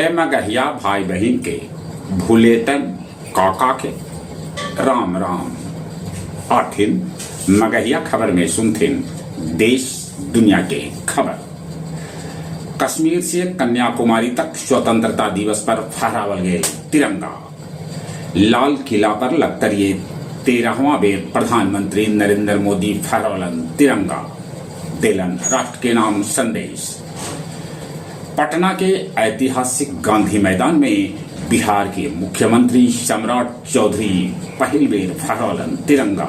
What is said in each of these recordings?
सभे मगहिया भाई बहिन के भुलेटन काका के राम राम। आठिन मगहिया खबर में सुनथिन देश दुनिया के खबर। कश्मीर से कन्याकुमारी तक स्वतंत्रता दिवस पर फहरावल गेल तिरंगा। लाल किला पर लगतरिये 13वां बेर प्रधानमंत्री नरेंद्र मोदी फहरौलन तिरंगा, देलन राष्ट्र के नाम संदेश। पटना के ऐतिहासिक गांधी मैदान में बिहार के मुख्यमंत्री सम्राट चौधरी पहिल बेर फहरौलन तिरंगा।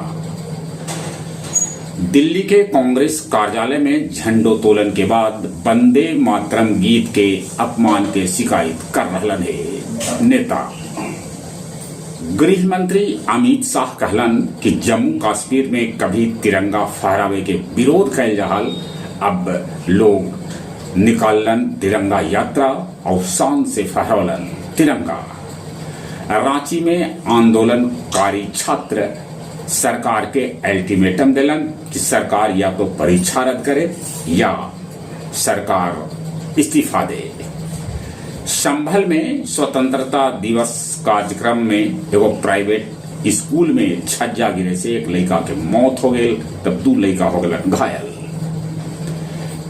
दिल्ली के कांग्रेस कार्यालय में झंडोत्तोलन के बाद वंदे मातरम गीत के अपमान के शिकायत कर रहलन हे नेता। गृह मंत्री अमित शाह कहलन कि जम्मू कश्मीर में कभी तिरंगा फहरावे के विरोध कैल जाहल, अब लोग निकालन तिरंगा यात्रा और शान से फहरौलन तिरंगा। रांची में आंदोलनकारी छात्र सरकार के अल्टीमेटम दिलन कि सरकार या तो परीक्षा रद्द करे या सरकार इस्तीफा दे। संभल में स्वतंत्रता दिवस कार्यक्रम में एगो प्राइवेट स्कूल में छज्जा गिरे से एक लड़का के मौत हो गई, तब दू लड़का हो गए घायल।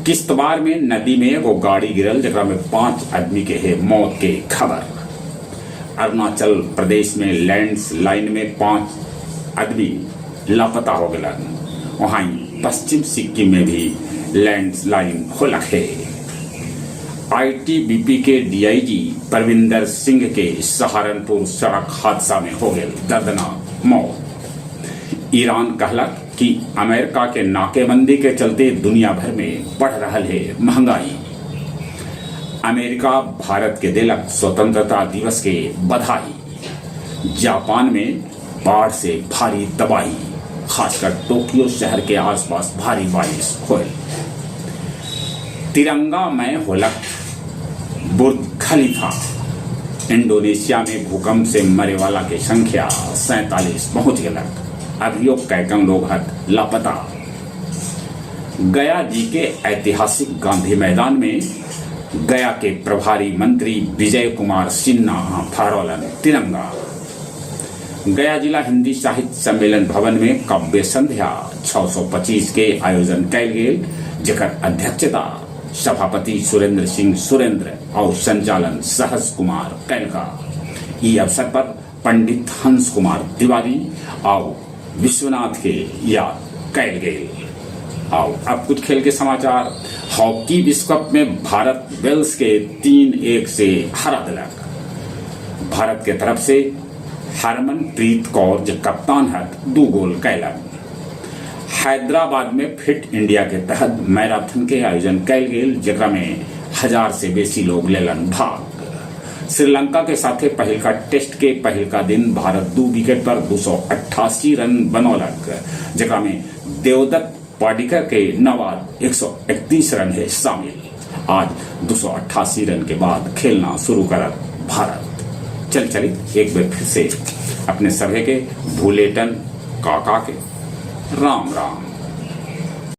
किश्तवाड़ में नदी में एगो गाड़ी गिरल, जकरा में 5 आदमी के है मौत के खबर। अरुणाचल प्रदेश में लैंडस्लाइड में 5 आदमी लापता हो गए। वहीं पश्चिम सिक्किम में भी लैंडस्लाइड होलक है। आईटीबीपी के डीआईजी परविंदर सिंह के सहारनपुर सड़क हादसा में हो गए दर्दनाक मौत। ईरान कहलक कि अमेरिका के नाकेबंदी के चलते दुनिया भर में बढ़ रहा है महंगाई। अमेरिका भारत के दिलक स्वतंत्रता दिवस के बधाई। जापान में बाढ़ से भारी तबाही, खासकर टोक्यो शहर के आसपास भारी बारिश होल। तिरंगा में होलक बुर्ज खलीफा। इंडोनेशिया में भूकंप से मरे वाला के संख्या 47 पहुंच गलक, अभियो कैकन लोग हत लापता। गया जी के ऐतिहासिक गांधी मैदान में गया के प्रभारी मंत्री विजय कुमार सिन्हा फहरौलन तिरंगा। गया जिला हिंदी साहित्य सम्मेलन भवन में काव्य संध्या 625 के आयोजन कैल गेल, जेकर अध्यक्षता सभापति सुरेंद्र सिंह सुरेंद्र और संचालन सहस कुमार कैलका। ई अवसर पर पंडित हंस कुमार तिवारी और विश्वनाथ के याद कैल गेल। आओ अब कुछ खेल के समाचार। हॉकी विश्व कप में भारत वेल्स के 3-1 से हरा दिलक। भारत के तरफ से हरमनप्रीत कौर जो कप्तान है 2 गोल कैलक। हैदराबाद में फिट इंडिया के तहत मैराथन के आयोजन कैल गेल, जेकरा में 1000 से बेसी लोग लेलन भाग। श्रीलंका के साथे पहिलका टेस्ट के पहिलका दिन भारत 2 विकेट पर 288 रन बनौलक, जेकरा में देवदत्त पाडिक्कल के नवाद 131 रन है शामिल। आज 288 रन के बाद खेलना शुरू करत भारत। चल चली एक बार फिर से अपने सभे के भूलेटन काका के राम राम।